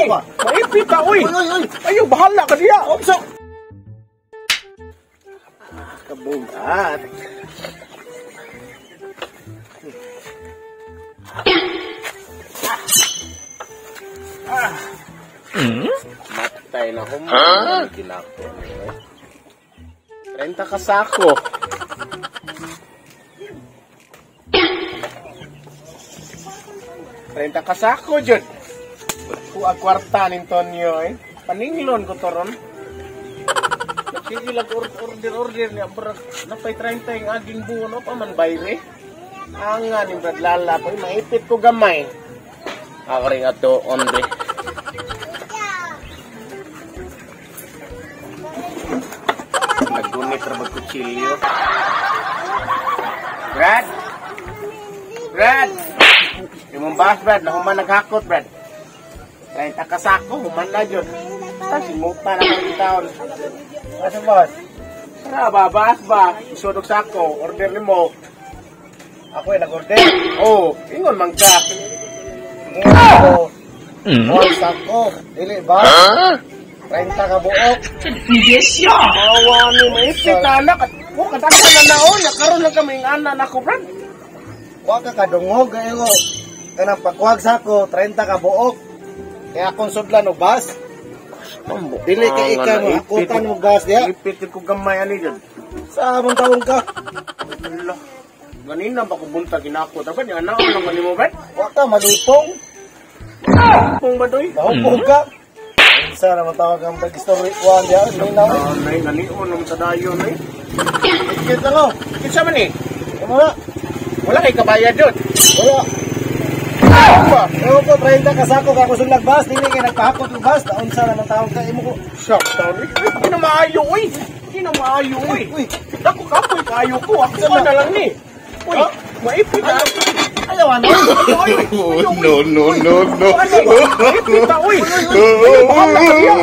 Ba? Maipit ta, uy. Uy, uy, uy. Ayo, bahala ka diya. Unsa? Kabugat. Matay na ko mo. Kinako. 30 ka sako. 30 ka sako, jud. Ku ang kwarta ni Antonio, eh. Paninglon ko to ron. Sige lang order order niya pero napay 30 yung aging buo no pa man bayre. Anga ni Brad Lala pa maipit ko gamay. Ako rin ato onde. Nagunit ra mag kutsilyo. Brad! Brad! Imong bas, Brad, nahuman naghakot, Brad. 30 ka sako, human na jud. Ta simuta na kang taon. Asa boss? Tara ba, baas ba? Isod og sako, order nimo. Ako ay nag-order. Oh, ingon man ka. Ako. Oh, sako. Dili ba? 30 ka buok. Awa ni maipit na anak. Oh, kadaghan na naon, nakaroon lang kami ng ana nako, Brad. Wa ka kadungog kayo. Kanang pagkuhag sako, 30 ka buok. Kaya akong sudlan og bus. Dili ka ikaw mo, akutan mo gas diya. Ipit ko gamay ani jud. Sa among taon ka. Ala. Ganina ba ko buntag ginako? Dapat nga naon lang kanimo, Brad. Wa ka malipong. Pong ba doy? Mahupong ka. Unsa naman tawag ang pag-story kuan diya? Minaw. Ah, nay ganion naman sa dayon ay. Ikit lang oh. Kinsa man ni? Imo na. Wala kay kabayad jud. Wala. Ba? Ewan ko, 30 ka sako ka kusulag bus. Dili kay nagpahakot og bus. Unsa naman tawag ka imo ko. Shock taon. Di na maayo oy. Di na maayo oy. Uy, Dako kapoy kaayo ko. Ako na lang ni. Uy, maipit na. Ayaw ano? No, no, no, no. Maipit na oy. Ayaw, bahala ka diya.